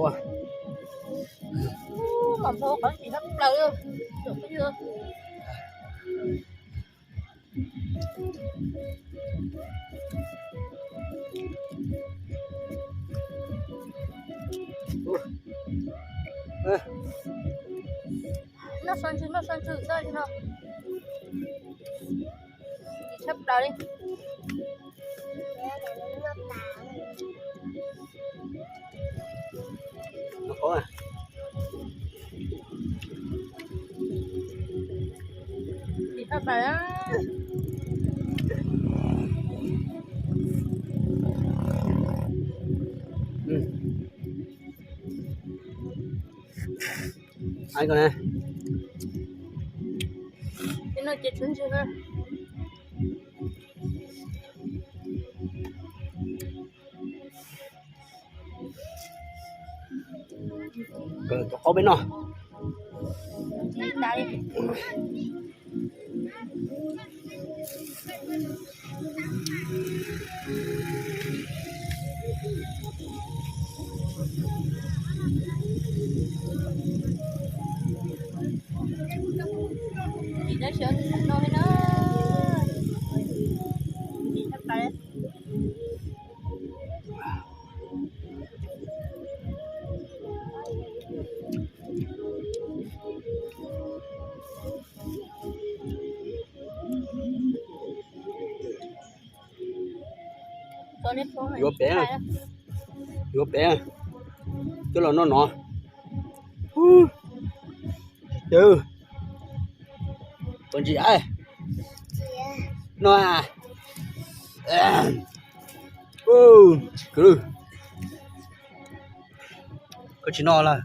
Ua, mos nphau qhov ntsis tshaj plaws li. Noj so ntswg, noj so ntswg txoj li no. Ntsim tshaj plaws li. Ntsim tshaj plaws. Ai, koj ne? Ib no ces tshwv ntswg na. Kawg tus qaub peb noj. Ntsim tab sis ntsim no li na. Ntsim tshaj plaws. Yuav pem, yuav pem, coj los noj no. Tsis, tus ntsis no. Tsis kwv, koj tsis noj lawm.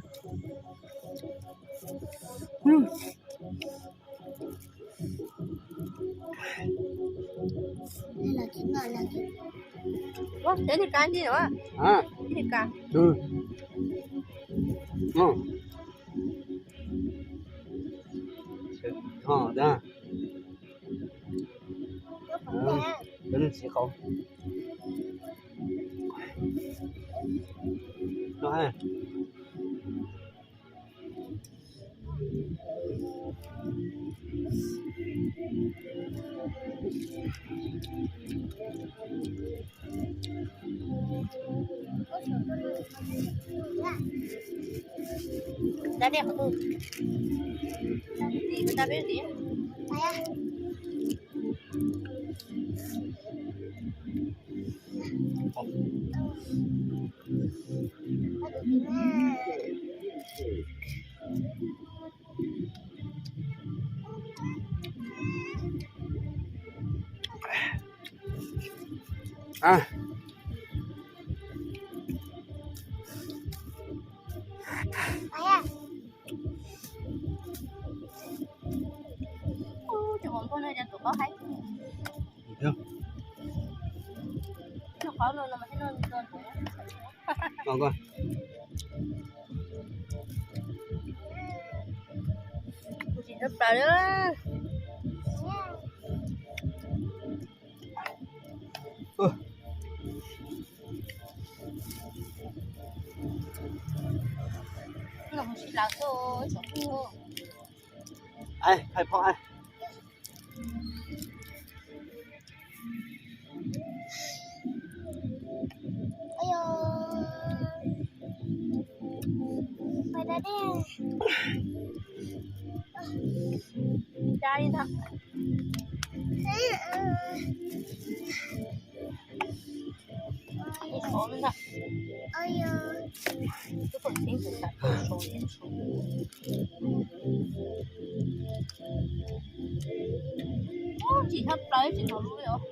Ntsim tshaj plaws, tsis hnov lub li os.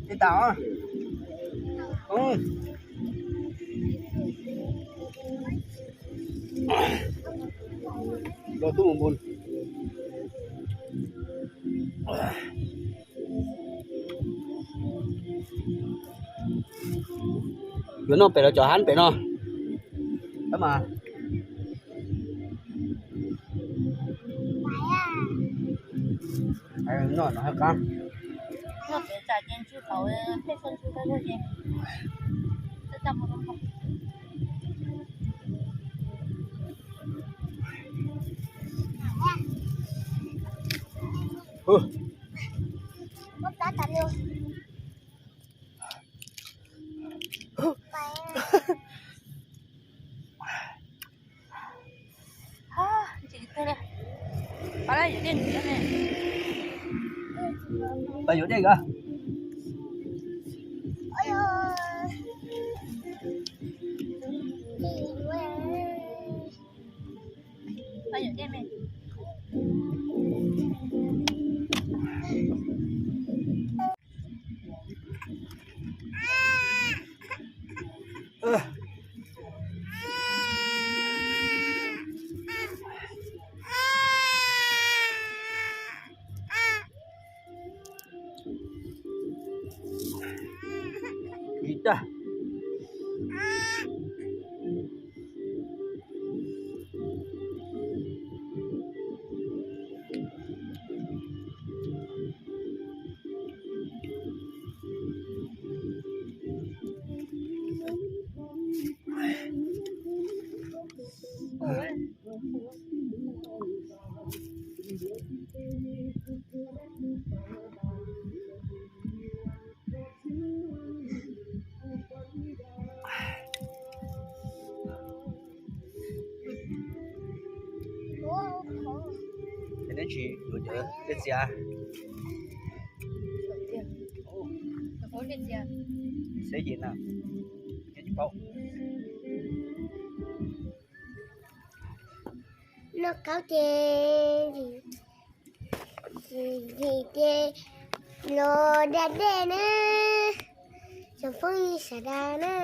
Tsis tas. Los tub mus npun. Yuav noj pem los cov hab pem no. Tab mas. Noj no haj qab. Noj pem tsam ces ntsw tau, pheej txhua ntsw tau ces txaj muag. Pab yuav dej koj. Ib tag. Neb tsis yuav cov dej txias? Xeb ces na, neb tsis paub. Noj qaub ces yim ces los da dej na, tsoom phooj ywg sawv daws na.